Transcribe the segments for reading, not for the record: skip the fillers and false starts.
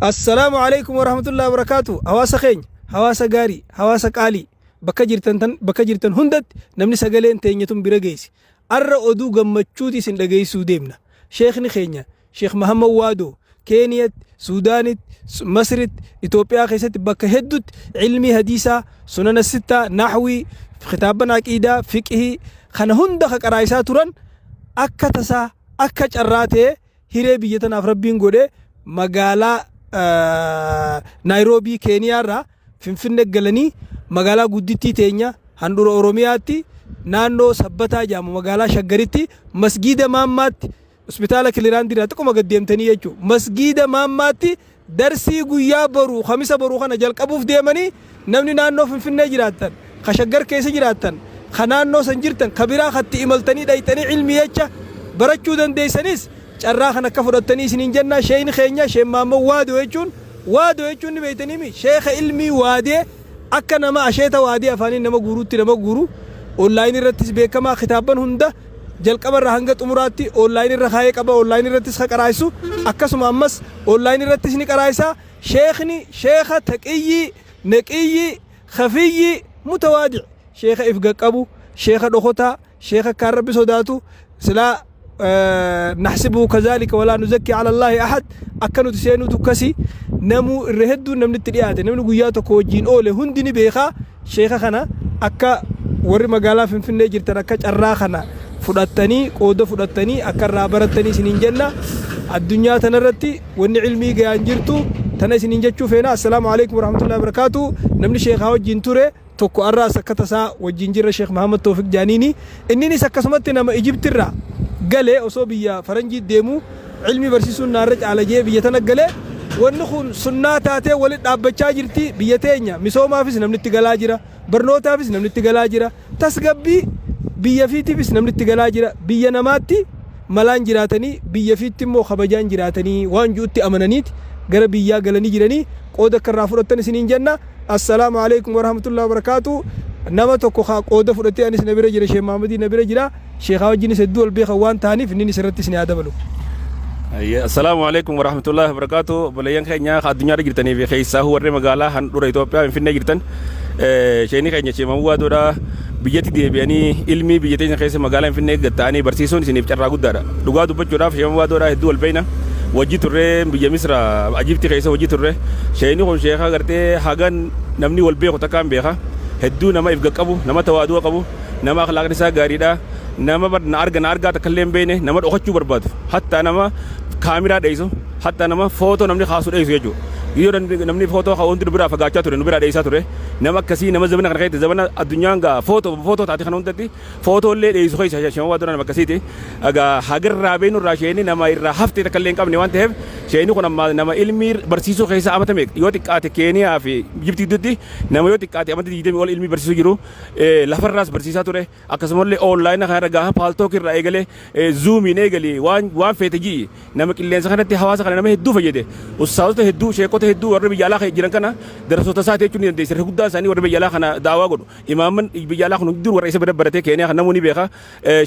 Assalaamu alaikum warahmatullahi wabarakaatu. Hawaasa keenya, hawaasa gaarii, hawaasa qaalii, bakka jirtan tan bakka jirtan hundatti namni sagaleen teenya tun bira geessi. Arra oduu gammachuuti isin dhageessuu deemna. Sheekni keenya, Sheekh Mahammad Waadoo, Keeniyatti, Suudaanitti, Masritti, Itoophiyaa keessatti bakka hedduutti ilmii hadiisaa, sunana sittaa, nahwii, kitaabban aqiidaa, fiqhii kana hunda ka qaraa'isaa turan akka tasaa akka carraa ta'ee hiree biyya tanaaf Rabbiin godhee magaalaa Naayiroobii Keeniyaarraa Finfinne galanii magaalaa guddittii teenya handhuura Oromiyaatti naannoo Sabbataa jedhamu magaalaa Shaggaritti masgiida Maammaatti hospitaala Kiliraandii irraa xiqquma gad deemtanii jechuudha. Masgiida Maammaatti darsii guyyaa boruu Kamisa boruu kana jalqabuuf deemanii namni naannoo Finfinnee jiraattan, ka Shaggar keessa jiraattan, ka naannoo san jirtan, ka biraa katti imaltanii dhayxanii ilmii jecha barachuu dandeessanis carraa kana akka fudhattanii isiniin jenna. Sheeyni keenya Sheek Mahammad Waadoo jechuun, Waadoo jechuun ni beeytaniimi, sheeka ilmii waadee akka nama asheeta waadee afaaniin nama guuruutti nama guuru, online irrattis beekamaa, kitaabban hunda jalqaba irraa hanga xumuraatti online irra kaayee qaba, online irrattis ka qaraa'isu, akkasuma ammas online irrattis ni qaraa'isa. Sheekni sheeka taqiyyii, naqiyyii, kafiyyii, mutawaadic, sheeka if gaqqabu, sheeka dhokotaa, sheeka akkaan Rabbi sodaatu. Silaa naxsibuu kazaalika walaa nuzakki ala Allaahi ahad, akka nuti seenuutu akkasi. Namuu irra hedduun namni itti dhiyaate, namni guyyaa tokko wajjiin oole hundi ni beekaa sheeka kana. Akka warri magaalaa Finfinnee jirtan akka carraa kana fudhattanii, qooda fudhattanii akka irraa barattanii isiniin jenna. Addunyaa tanarratti wanni ilmii gayaan jirtu tana isiniin jechuu feena. Assalaamu alaikum warahmatullahi wabarakaatu. Namni sheekaa wajjiin ture tokko arraas akka tasaa wajjin jirra, Sheekh Mahamad Toofiq Jaaniini. Inninis akkasumatti nama Ijiptirraa galee osoo biyya faranjii deemu ilmi barsiisuun naarra caala jee biyya tana galee. Wanni kun sunnaa taatee walitti dhaabbachaa jirti biyya teenya. Misoomaafis namni itti galaa jira, barnootaafis namni itti galaa jira, tasgabbii biyya fiitiifis namni itti galaa jira. Biyya namaatti malaan jiraatanii biyya fiitti immoo kabajaan jiraatanii waan ju'utti amananiiti gara biyyaa galanii jiranii. Qooda akka irraa fudhattan isiniin jenna. Assalaamu alaikum warahmatullahi wabarakaatu. Nama tokko kaa qooda fudhatee anis na bira jira, Sheekh Mahamadii na bira jira. Sheekaa wajjinis hedduu wal beekan waan ta'aniif inninis irratti isin haa dabalu. Assalaamu alaikum warahmatullahi wabarakatuh. Obboleeyyan keenya addunyaarra jirtanii fi keessaa warri magaalaa handhuura Itoophiyaa Finfinnee jirtan, sheekni keenya Sheekh Mahamad Waadoodha biyyatti deebi'anii ilmii biyya teenya keessa magaalaa Finfinnee gad ta'anii barsiisuun isiniif carraa guddaadha. Dhugaa dubbachuudhaaf Sheekh Mahamad Waadoodha hedduu wal beekna. Wajji turree biyya Misra Ajibti keessa wajji turre. Sheekni kun sheeka gartee hagan namni wal beeku takkaan beeka. Hedduu nama if qaqqabu, nama tawaaduu qabu, nama akhlaaqni isaa gaariidha. Nama bar na arga na argaa takka illee hin beekne, nama dhokachuu barbaadu. Hatta nama kaameraa dheessu, hatta nama footoo namni kaasu dheessu jechuudha. Yoo namni footoo kaa'u hundi nu biraa fagaachaa ture, nu biraa dheessaa ture. Nama akkasii, nama zamana kana keessatti, zamana addunyaan gaa footoo footoo taate kana hundatti footoo illee dheessu keessa Sheekh Waadoon nama akkasiiti. Egaa hagarraa beeknu irraa sheekni nama irraa haftee takka illee hin qabne waan ta'eef, sheekni kun amma nama ilmii barsiisuu keessa amata meeqa yoo xiqqaate Keeniyaa fi Ijiptii gidduutti nama yoo xiqqaate amata 20 ol ilmii barsiisuu jiru, lafarraas barsiisaa ture. Akkasumallee online kana irra gaafa Paltalk irraa eegalee, Zoomiin eegalee, waan feete ji'i, nama qilleensa kanatti hawaasa kana nama hedduu fayyade. Ustaazota hedduu, sheekota hedduu warri biyya alaa jiran kana darasoota isaati jechuun ni dandeessa. Irra guddaan isaanii warri biyya alaa kana daawaa godhu. Imaamman biyya alaa kun hundinuu warra isa bira baratee Keeniyaa kan namuu ni beeka.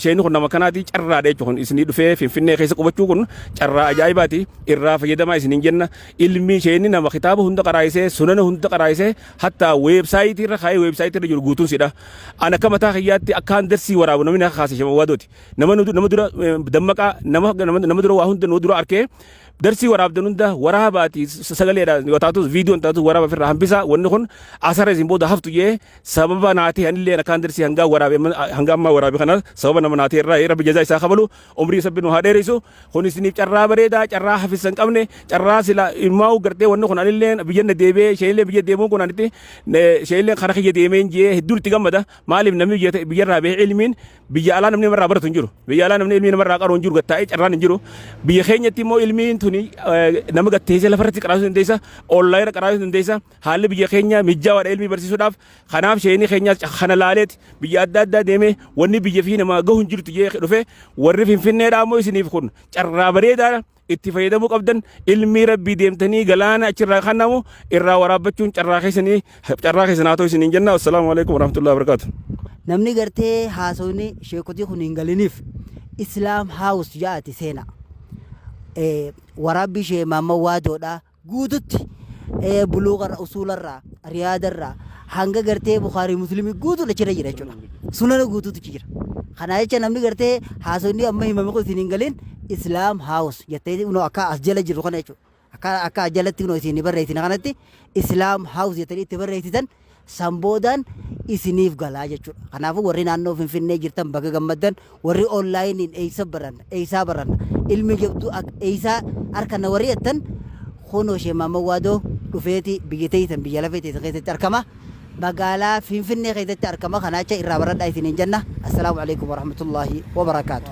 Sheekni kun nama kanaati, carraadha jechuun kun isinii dhufee Finfinnee keessa qubachuu kun carraa ajaa'ibaati. Irraa fayyadamaa isiniin jenna. Ilmi sheekni nama kitaaba hunda qaraayisee, sunana hunda qaraayisee, hatta weebsaayitii irra kaa'ee weebsaayitii irra jiru guutuun sidha. An akka mataa kiyyaatti akkaan darsii waraabu namni na kaase Sheekh Waadooti. Nama dura dammaqaa, nama dura waa hunda nu dura arkee darsii waraabdan hunda waraabaati, sagaleedha yoo taatus viidiyoon taatus waraaba ofirraa hambisaa, wanni kun asara isin booda haftu jee sababa naatee anillee akkaan darsii hangaa waraabe hanga ammaa waraabe kana sababa nama naatee irraa. Rabbi jazaa isaa kabalu, umrii sabbi nu haa dheeressu. Kun isiniif carraa bareedaa, carraa hafisa hin qabne, carraa sila ilmaa'u gartee. Wanni kun anillee biyya na deebi'ee isheenillee biyya deemuun kun anitti isheenillee karaa kiyya deemeen jee hedduun itti gammada. Maaliif namni biyyarraa bahee ilmiin biyya alaa namni namarraa baratu hin jiru. Biyya alaa namni ilmii namarraa qaru hin jiru, gattaa'ee carraan hin jiru. Biyya keenyatti immoo ilmiin tuni nama gatteessee lafarratti qaraasuu dandeessa, online qaraasuu dandeessa. Haalli biyya keenya mijjaawaadha ilmii barsiisuudhaaf. Kanaaf sheekni keenyaas kana laaleeti biyya adda addaa deemee wanni biyya fi nama gahu hin jirtu jee dhufe. Warri Finfinneedhaa immoo isiniif kun carraa bareedaadha, itti fayyadamuu qabdan. Ilmii Rabbii deemtanii galaana achirraa kennamu irraa waraabbachuun carraa keessanii, carraa keessan haa ta'u isiniin jenna. Assalaamu alaikum warahmatullahi wabarakatuh. Namni gartee haasawni sheekotii kun hin galiniif Islam House jaati seena. Waraabbii ishee Maamma Waadoodha. Guututti buluugarra, usuularraa, riyaadarraa hanga gartee Bukaarii Muslimii guutuun achirra jira jechuudha. Sunana guutuutu achi jira. Kanaa jecha namni gartee haasofni amma himame kun isin hin galin Islaam House jettee kunoo akka as jala jiru kana jechuudha. Akka akka as jalatti kunoo isin barreessine kanatti Islaam House jettanii itti barreessitan san boodaan isiniif galaa jechuudha. Kanaafuu warri naannoo Finfinnee jirtan baga gammaddan warri onlaayiniin eessa baranna eessaa baranna ilmi jabduu eessaa arkanna warri jettan kunoo Sheek Mahammad Waadoo dhufeeti biyya teessan biyya lafee teessan keessatti argama. Magaalaa Finfinnee keessatti argama. Kanaacha irraa baradhaa isiniin jenna. Assalaamu alaikum warahmatullaahi wabarakaatu.